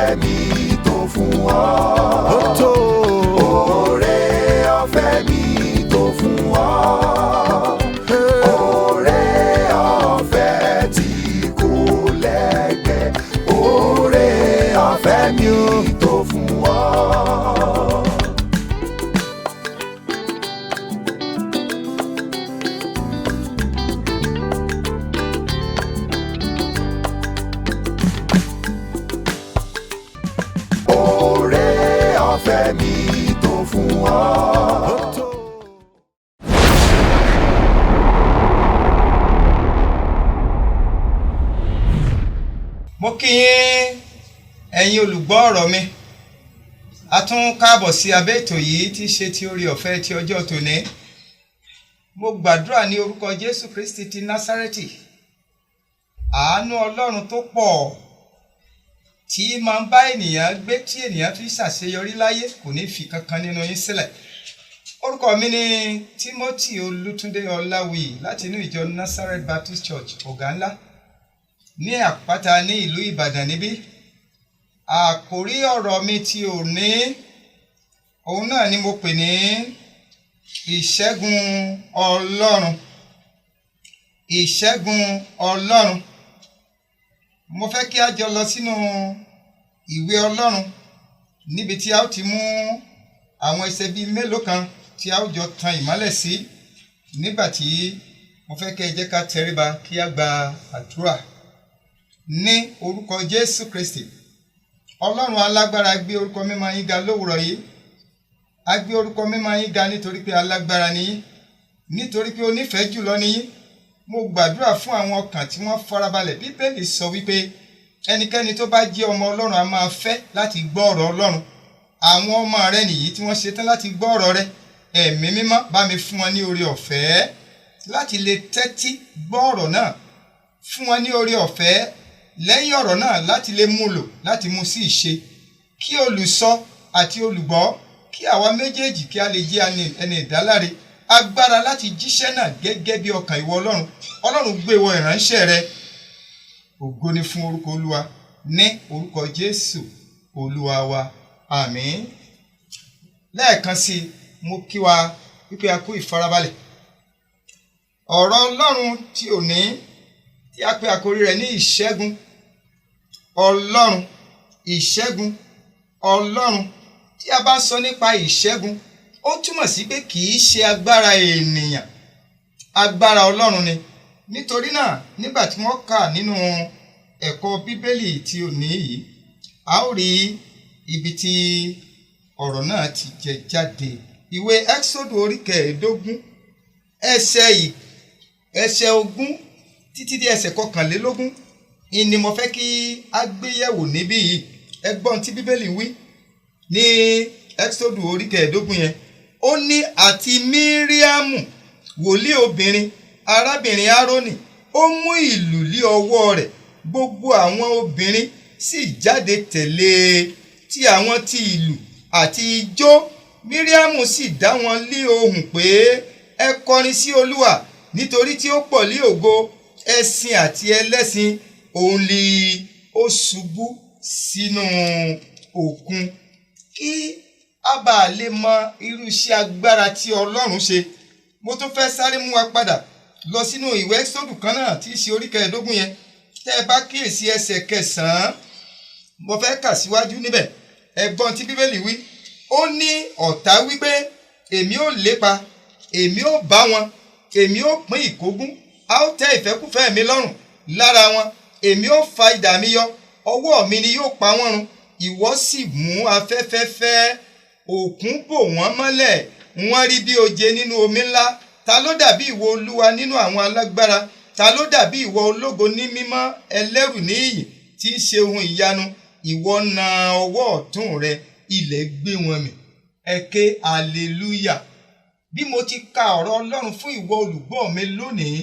Ọ̀fẹ́ mi tó fún ọ. Ó tó. Oore ọ̀fẹ́ mi tó fún ọ. Oore ọ̀fẹ́ tí kò lẹ́gbẹ́. Oore ọ̀fẹ́ mi tó fún ọ. Oore ọ̀fẹ́ mi tó fún ọ. Ó tó. Mo kí yín, ẹ̀yin olùgbọ́ ọ̀rọ̀ mi. A tún káàbọ̀ sí abẹ́ ètò yìí tí í ṣe ti oore ọ̀fẹ́ ti ọjọ́ tòní. Mo gbàdúrà ní orúkọ Jésù Kristi ti Násárẹ́tì, àánú Ọlọ́run tó pọ̀ tí máa ń bá ènìyàn gbé, tí ènìyàn fi ṣàṣeyọrí láyé, kò ní fi kankan nínú yín sílẹ̀. Orúkọ mi ni Timothy Olútúndé Ọláwuyì láti inú ìjọ Nazareth Baptist Church, Ọ̀gá Ńlá, ní Àpáta ní ìlú Ìbàdàn níbí. Àkòrí ọ̀rọ̀ mi tí ò ní òun náà ni mo pè ní ìṣẹ́gun Ọlọ́run. Ìṣẹ́gun Ọlọ́run. Mo fẹ́ kí a jọ lọ sínú ìwé Ọlọ́run níbi tí a ó ti mú àwọn ẹsẹ̀ bíi mélòó kan tí a ó jọ tan ìmọ́lẹ̀ sí, nígbà tí mo fẹ́ kí ẹ jẹ́ ká tẹríba kí a gba àdúrà. Ní orúkọ Jésù Kristi, Ọlọ́run alágbára, gbé orúkọ mímọ́ yín ga lówùrọ̀ yìí. A gbé orúkọ mímọ́ yín ga nítorí pé alágbára ni yín, nítorí pé onífẹ̀ẹ́ jùlọ ni yín. Mo gbàdúrà fún àwọn ọkàn tí wọ́n farabalẹ̀. Bíbélì sọ wípé ẹnikẹ́ni tó bá jẹ́ ọmọ Ọlọ́run a máa fẹ́ láti gbọ́ ọ̀rọ̀ Ọlọ́run. Àwọn ọmọ rẹ nìyí tí wọ́n ṣetán láti gbọ́ ọ̀rọ̀ rẹ. Ẹ̀mí Mímọ́, bá mi fún wọn ní oore ọ̀fẹ́ láti lè tẹ́tí gbọ́ ọ̀rọ̀ náà. Fún wọn ní oore ọ̀fẹ́ lẹ́yìn ọ̀rọ̀ náà láti lè mú lò, láti mú sí ìṣe, kí olùsọ àti olùgbọ́, kí àwa méjèèjì kí a lè jẹ́ ẹni ìdáláre, agbára láti jíṣẹ́ náà gẹ́gẹ́ bí ọkàn ìwọ Ọlọ́run. Ọlọ́run, gbé wọ ìránṣẹ́ rẹ. Ògo ni fún orúkọ Olúwa. Ní orúkọ Jésù Olúwa wa, àmín. Lẹ́ẹ̀kan sí i, mo kí wa wípé a kú ìfarabalẹ̀. Ọ̀rọ̀ Ọlọ́run tí ò ní tí a pe àkórí rẹ̀ ní ìṣẹ́gun Ọlọ́run. Ìṣẹ́gun Ọlọ́run. Tí a bá sọ nípa ìṣẹ́gun, ó túmọ̀ sí pé kì í ṣe agbára ènìyàn, agbára Ọlọ́run ni. Nítorí náà, nígbà tí wọ́n kà nínú ẹ̀kọ́ Bíbélì tí ò ní yìí, a ó rí ibi tí ọ̀rọ̀ náà ti jẹ jáde. Ìwé Ẹ́xódù orí 15, ẹsẹ̀ yìí, ẹsẹ̀ 20 títí dé ẹsẹ̀ 21 ìní mo fẹ́ kí a gbé yẹ̀wò níbí yìí. Ẹ gbọ́n tí Bíbélì wí ní Ẹ́xódù orí 15 yẹn. Ó ní, àti Míríámù, wòlíì obìnrin, arábìnrin Árónì, ó mú ìlù lé ọwọ́ rẹ̀, gbogbo àwọn obìnrin sì jáde tẹ̀lé e, tí àwọn ti ìlù àti ijó. Míríámù sì dá wọn lé ohùn pé, ẹ kọrin sí Olúwa, nítorí tí ó pọ̀ lé ògo, ẹṣin àti ẹlẹ́ṣin òun lè ó ṣubú sínú òkun. Kí a bá lè mọ irú iṣẹ́ agbára tí Ọlọ́run ṣe, mo tún fẹ́ sáré mú wa padà lọ sínú ìwé Ẹ́xódù kan náà tí í ṣe orí 15 yẹn. Tẹ́ ẹ bá kíyèsí ẹsẹ̀ 9, mo fẹ́ kà síwájú níbẹ̀. Ẹ gbọ́n tí Bíbélì wí. Ó ní, ọ̀tá wípé, èmi ò lépa, èmi ò bá wọn, èmi ò pín ìkógun, a ó tẹ́ ìfẹ́kúfẹ̀ẹ́ mi lọ́rùn lára wọn, èmi ò fa idà mi yọ, ọwọ́ mi ni yóò pa wọ́n run. Ìwọ sì mú afẹ́fẹ́ fẹ́, òkun bò wọ́n mọ́lẹ̀, wọ́n rí bí oje nínú omi ńlá. Ta ló dàbí ìwọ, Olúwa, nínú àwọn alágbára? Ta ló dàbí ìwọ, ológo ní mímọ́, ẹlẹ́rù ní ìyìn, tí í ṣe ohun ìyanu? Ìwọ na ọwọ́ ọ̀tún rẹ, ilẹ̀ gbé wọn mì. Ẹ ké hallelujah. Bí mo ti ka ọ̀rọ̀ Ọlọ́run fún ìwọ olùgbọ́ mi lónìí,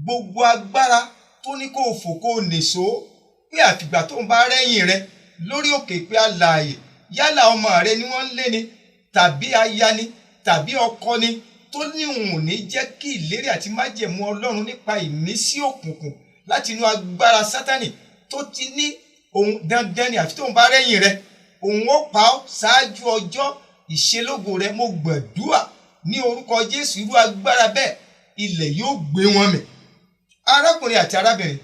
gbogbo agbára tó ní kó o fò kó o nìṣó pé àfìgbà tó ń bá rẹ́yìn rẹ lórí òkè pé alààyè, yálà ọmọ rẹ ni wọ́n ń lé ni, tàbí aya ni, tàbí ọkọ ni, tó ní òun ò ní jẹ́ kí ìlérí àti májẹ̀mú Ọlọ́run nípa ìmísí òkùnkùn láti inú agbára Sátánì tó ti ní Òun dandan ni, àfi tóun bá rẹ́yìn rẹ, òun ó pa ọ́ ṣáájú ọjọ́ ìṣelógo rẹ. Mo gbàdúrà ní orúkọ Jésù, irú agbára bẹ́ẹ̀, ilẹ̀ yóò gbé wọn mì. Arákùnrin àti arábìnrin,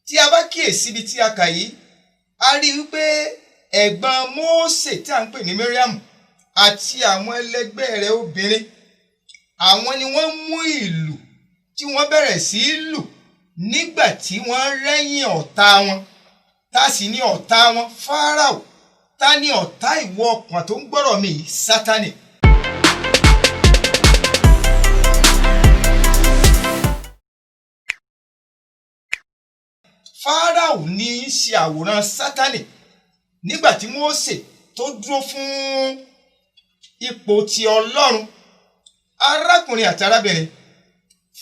tí a bá kíyèsí ibi tí a kà yìí, a rí i wípé ẹ̀gbọ́n Mósè tí a ń pè ní Mariam àti àwọn ẹlẹgbẹ́ rẹ̀ obìnrin, àwọn ni wọ́n mú ìlù tí wọ́n bẹ̀rẹ̀ sí í lù nígbà tí wọ́n rẹ́yìn ọ̀tá wọn. Tá sì ní ọ̀tá wọn? Fáráò. Ta ni ọ̀tá ìwọ ọkàn tó ń gbọ́rọ̀ mi yìí? Sátánì. Fáráò ní í ṣe àwòrán Sátánì nígbà tí Mósè tó dúró fún ipò ti Ọlọ́run. Arákùnrin àti arábìnrin,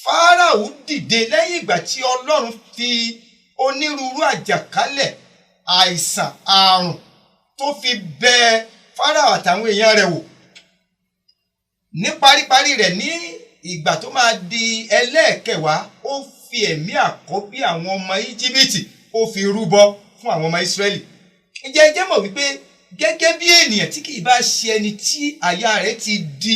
Fáráò dìde lẹ́yìn ìgbà tí Ọlọ́run fi onírúurú àjàkálẹ̀ àìsàn àrùn tó fi bẹ Fáráò àtàwọn èèyàn rẹ̀ wò. Ní paríparí rẹ̀, ní ìgbà tó máa di ẹlẹ́ẹ̀kẹwàá, ó fi ẹ̀mí àkọ́bí àwọn ọmọ Íjíbítì, ó fi rúbọ fún àwọn ọmọ Ísírẹ́lì. Ǹjẹ́ ẹ jẹ́ mọ̀ wípé gẹ́gẹ́ bí ènìyàn tí kìí bá ṣe ẹni tí àyà rẹ̀ ti di,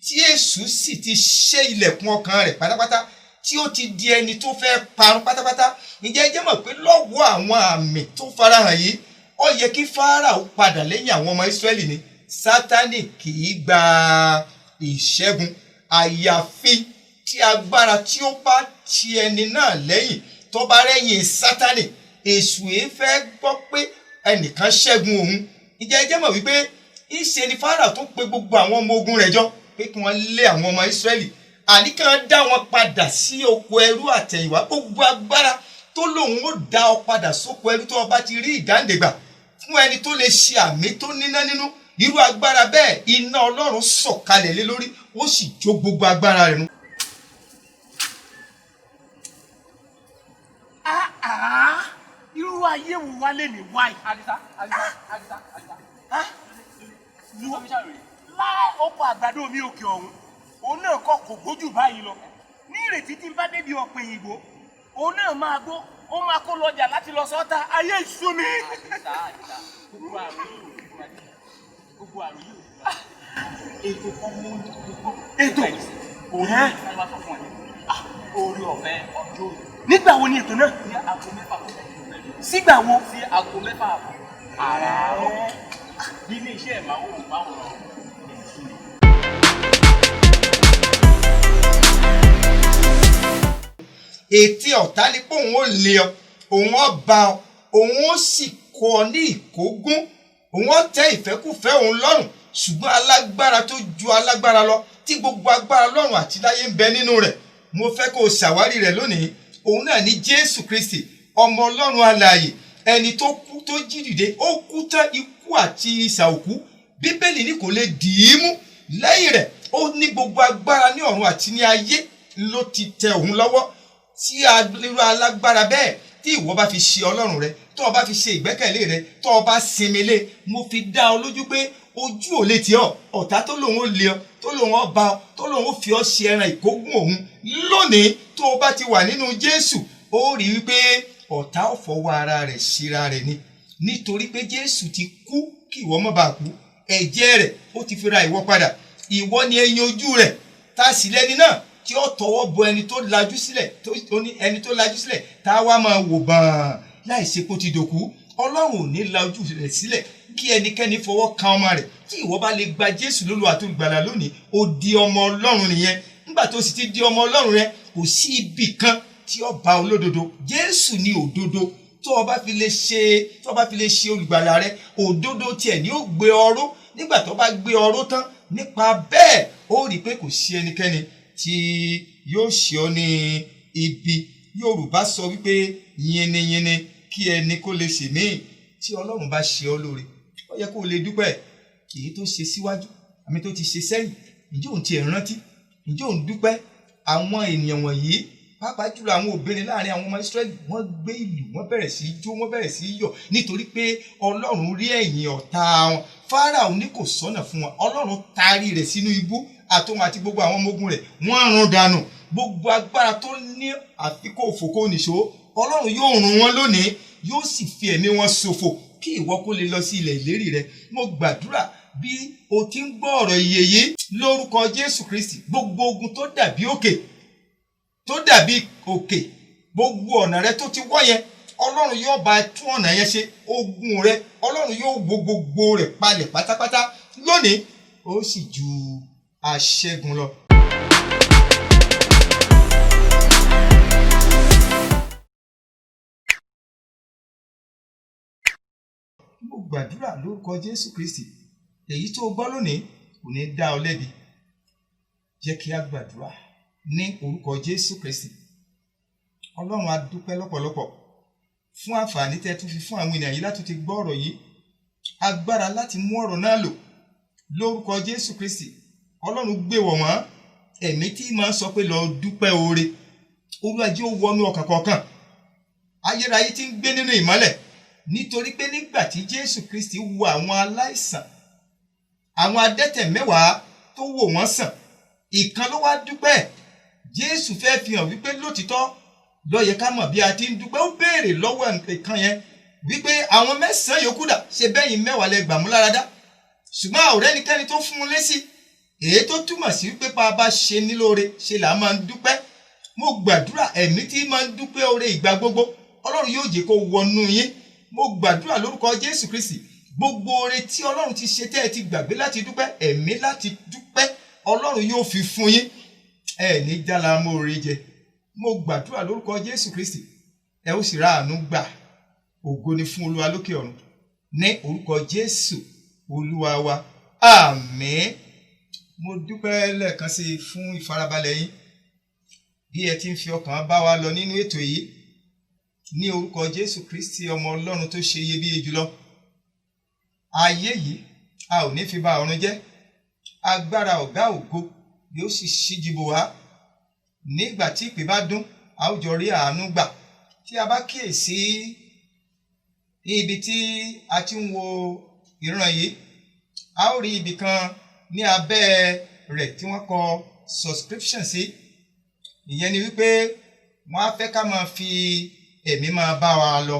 tí èṣù sì ti ṣe ilẹ̀kùn ọkàn rẹ̀ pátápátá, tí ó ti di ẹni tó fẹ́ parun pátápátá, ǹjẹ́ ẹ jẹ́ mọ̀ pé lọ́wọ́ àwọn àmì tó farahàn yìí, ó yẹ kí Fáráò padà lẹ́yìn àwọn ọmọ Ísírẹ́lì ni? Sátánì kìí gba ìṣẹ́gun, àyàfi tí agbára tí ó bá ti ẹni náà lẹ́yìn tó bá rẹ́yìn Sátánì. Èṣù èé fẹ́ gbọ́ pé ẹnìkan ṣẹ́gun òun. Ǹjẹ́ ẹ jẹ́ mọ̀ wípé ńṣe ni Fáráò tó pe gbogbo àwọn ọmọ ogun rẹ̀ jọ pé kí wọ́n lé àwọn ọmọ Ísírẹ́lì, àní kí wọ́n dá wọn padà sí oko ẹrú àtẹ̀yìnwá. Gbogbo agbára tó lòun ó dá ọ padà sóko ẹrú tó o bá ti rí ìdáǹdègbà, fún ẹni tó lè ṣe àmì tó níná nínú, irú agbára bẹ́ẹ̀, iná Ọlọ́run sọ̀kalẹ̀ lé lórí, ó sì jó gbogbo agbára rẹ̀ run. Irú ayé wo wá lè ní wáyé? Àdìsá, Àdìsá, Àdìsá, Àdìsá. Láì oko àgbàdo mi òkè ọ̀hún, òun náà kọ́ kò gbójú báyìí lọ. Ní ìrètí tí n bá débi ọ̀pẹ̀ òyìnbó, òun náà máa gbó, ó máa kó lọ́jà láti lọ sọ́ta. Ayé ìṣú mi. Àdìsá, Àdìsá, gbogbo àrùn yìí ò ní fún Àdìsá. Gbogbo àrùn yìí ò ní fún Àdìsá. Ètò kan mú gbogbo. Ètò? Òun ní sáré wá sọ fún ẹ. Orí ọ̀fẹ́ ọjọ́ òní. Nígbà wo ni ètò náà? Ní aago 6 kọjá ìlú mẹ́rin. Sígbà wo? Sí aago 6 àbọ̀ àràárọ̀. Ní ilé iṣẹ́ ìmáwòrán èyí. Ètè ọ̀tá ni pé òun ó lé ọ, òun ó bá ọ, òun ó sì kó ọ ní ìkógún, òun ó tẹ́ ìfẹ́kùfẹ́ òun lọ́rùn. Ṣùgbọ́n alágbára tó ju alágbára lọ, tí gbogbo agbára lọ́run àti láyé ń bẹ nínú rẹ̀, mo fẹ́ kó o ṣàwárí rẹ̀ lónìí. Òun náà ní Jésù Kristi, ọmọ Ọlọ́run alààyè, ẹni tó kú tó jí dìde. Ó kú tán, ikú àti ìsà òkú, Bíbélì ní kò lè dì í mú. Lẹ́yìn rẹ̀, ó ní gbogbo agbára ní ọ̀run àti ní ayé ló ti tẹ òun lọ́wọ́. Tí irú alágbára bẹ́ẹ̀, tí ìwọ bá fi ṣe Ọlọ́run rẹ, tó o bá fi ṣe ìgbẹ́kẹ̀lé rẹ, tó o bá sinmi lé, mo fi dá ọ lójú pé ojú ò lè tì ọ́. Ọ̀tá tó lòun ó lé ọ, tó lòun ó bá ọ, tó lòun ó fi ọ ṣe ẹran ìkógun òun, lónìí tó o bá ti wà nínú Jésù, ó rí wípé ọ̀tá ò fọwọ́ ara rẹ̀ síra rẹ̀ ni, nítorí pé Jésù ti kú kí ìwọ má bàa kú. Ẹ̀jẹ̀ rẹ̀ ó ti fi ra ìwọ padà. Ìwọ ni ẹyin ojú rẹ̀. Tá a sì lẹ́ni náà tí ó tọwọ́ bọ ẹni tó lajú sílẹ̀, tó ní ẹni tó lajú sílẹ̀ tá a wá máa wò bàn láì ṣe kó ti dòkú? Ọlọ́run ò ní la ojú rẹ̀ sílẹ̀ kí ẹnikẹ́ni fọwọ́ kan ọmọ rẹ̀. Tí ìwọ bá lè gba Jésù lólúwa àti olùgbàlà lónìí, ó di ọmọ Ọlọ́run nìyẹn. Nígbà tó sì ti di ọmọ Ọlọ́run rẹ, kò sí ibì kan tí ó bá olódodo. Jésù ni òdodo. Tó o bá fi lè ṣe, tó o bá fi lè ṣe olùgbàlà rẹ, òdodo tiẹ̀ ni ó gbé ọró. Nígbà tó bá gbé ọró tán, nípa bẹ́ẹ̀, ó rí i pé kò sí ẹnikẹ́ni tí yóò ṣe ọ ní ibi. Yorùbá sọ wípé yiniyini kí ẹni kó lè ṣe míì. Tí Ọlọ́run bá ṣe ọ lóore, ó yẹ kó o lè dúpẹ́. Èyí tó ṣe síwájú àmì tó ti ṣe sẹ́yìn, ǹjẹ́ òun tiẹ̀ rántí? Ǹjẹ́ òun dúpẹ́? Àwọn ènìyàn wọ̀nyí, pàápàá jùlọ àwọn obìnrin láàrin àwọn ọmọ Ísírẹ́lì, wọ́n gbé ìlú, wọ́n bẹ̀rẹ̀ sí í jó, wọ́n bẹ̀rẹ̀ sí í yọ̀, nítorí pé Ọlọ́run rí ẹ̀yìn ọ̀tá wọn. Fáráò ní kò sọ́nà fún wọn, Ọlọ́run taari rẹ̀ sínú ibú, àtòun àti gbogbo àwọn ọmọ ogun rẹ̀, wọ́n run dànù. Gbogbo agbára tó ní àfikún òfòkó nìṣó. Ọlọ́run yóò run wọn lónìí, yóò sì fi ẹ̀mí wọn ṣòfò kí ìwọ kó lè lọ sí ilẹ̀ ìlérí rẹ. Mo gbàdúrà bí o ti ń gbọ́ ọ̀rọ̀ ìyè yìí lórúkọ Jésù Kristi, gbogbo ogun tó dàbí òkè, tó dàbí òkè, gbogbo ọ̀nà rẹ tó ti wọ́ yẹn, Ọlọ́run yóò bá ẹ tún ọ̀nà yẹn ṣe. Ogun rẹ, Ọlọ́run yóò wó gbogbo rẹ̀ palẹ̀ pátápátá lónìí, ó sì ju aṣẹ́gun lọ. Mo gbàdúrà lórúkọ Jésù Kristi, èyí tó gbọ́ lónìí kò ní dá ọ lẹ́bi. Jẹ́ kí a gbàdúrà ní orúkọ Jésù Kristi. Ọlọ́run, a dúpẹ́ lọ́pọ̀lọpọ̀ fún àǹfààní tẹ́ tún fi fún àwọn ènìyàn yìí láti ti gbọ́ ọ̀rọ̀ yìí, agbára láti mú ọ̀rọ̀ náà lò lórúkọ Jésù Kristi. Ọlọ́run gbé wọ̀ wọ́n ẹ̀mí tí máa ń sọ pé lọ dúpẹ́ oore. Olúwa jẹ́ ó wọnú ọkàn kọ̀ọ̀kan ayérayé tí ń gbé nínú ìmọ́lẹ̀, nítorí pé nígbà tí Jésù Kristi wo àwọn aláìsàn, àwọn adẹ́tẹ̀ 10 tó wò wọ́n sàn, ìkan ló wá dúpẹ́. Jésù fẹ́ fi hàn wípé lótìtọ́ ló yẹ ká mọ̀ bí a ti ń dúpẹ́. Ó béèrè lọ́wọ́ ìkan yẹn wípé àwọn 9 yòókù dà? Ṣe bẹ́yìn 10 lẹ gbà mú láradá? Ṣùgbọ́n àwòrán ẹnikẹ́ni tó fún un lésì, èyí tó túmọ̀ sí wípé bá a bá ṣe ní lóore ṣe là á máa ń dúpẹ́. Mo gbàdúrà, ẹ̀mí tí máa ń dúpẹ́ oore ìgbà gbogbo, Ọlọ́run yóò jẹ́ kó wọnú yín. Mo gbàdúrà lórúkọ Jésù Kristi, gbogbo oore tí Ọlọ́run ti ṣe tẹ́ ẹ ti gbàgbé láti dúpẹ́, ẹ̀mí láti dúpẹ́ Ọlọ́run yóò fi fún yín. Ẹ ní jálá mọ́ọ̀rẹ́ jẹ. Mo gbàdúrà lórúkọ Jésù Kristi, ẹ ó sì ra àánú gbà. Ògo ni fún Olúwa lókè ọ̀run, ní orúkọ Jésù Olúwa wa, àmín. Mo dúpẹ́ lẹ́ẹ̀kan sí i fún ìfarabalẹ̀ yín bí ẹ ti ń fi ọkàn bá wa lọ nínú ètò yìí. Ní orúkọ Jésù Kristi, ọmọ Ọlọ́run tó ṣe iyebíye jùlọ, ayé yìí a ò ní fi ba ọ̀run jẹ́. Agbára ọ̀gá ògo yóò sì ṣíji bò wá. Nígbà tí ìpè bá dún, a ó jọ rí àánú gbà. Tí a bá kíyèsí ní ibi tí a ti ń wo ìran yìí, a ó rí ibì kan ní abẹ́ rẹ̀ tí wọ́n kọ subscription sí. Ìyẹn ni wípé wọ́n á fẹ́ ká máa fi ẹ̀mí máa bá wa lọ.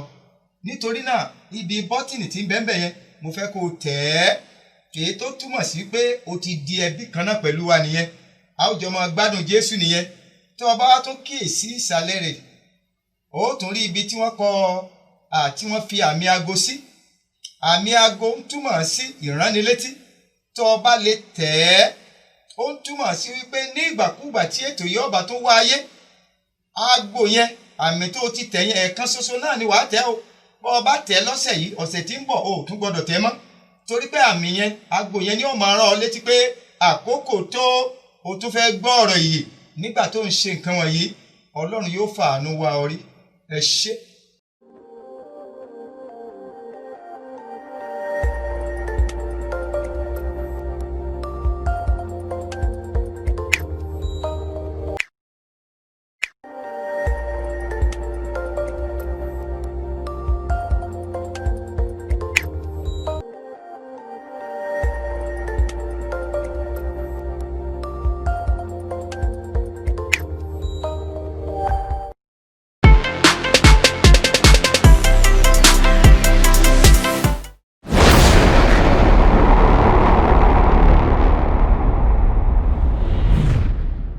Nítorí náà, ibi bọ́tìnì tí ń bẹ ńbẹ̀ yẹn, mo fẹ́ kó o tẹ̀ ẹ́, èyí tó túmọ̀ sí pé o ti di ẹbí kan náà pẹ̀lú wa nìyẹn. A ó jọ máa gbádùn Jésù nìyẹn. Tó o bá wá tún kíyèsí ìsàlẹ̀ rẹ̀, o ó tún rí ibi tí wọ́n kọ tí wọ́n fi àmì ago sí. Àmì ago ń túmọ̀ sí ìránnilétí. Tó o bá lè tẹ̀ ẹ́, ó ń túmọ̀ sí wípé ní ìgbàkúgbà tí ètò yìí ọba tó wáyé, aago yẹn, àmì tó ti tẹ̀ yẹn, ẹ̀ẹ̀kan ṣoṣo náà ni wàá tẹ̀ o. Bọ́ ọ bá tẹ̀ lọ́sẹ̀ yìí, ọ̀sẹ̀ tí ń bọ̀ o ò tún gbọ́dọ̀ tẹ̀ mọ́, torí pé àmì yẹn, aago yẹn ni ó máa rán ọ létí pé àkókò tó o tún fẹ́ gbọ́ ọ̀rọ̀ ìyè. Nígbà tó ń ṣe nǹkan wọ̀nyí, Ọlọ́run yóò fàánú wá ọ rí. Ẹ ṣé.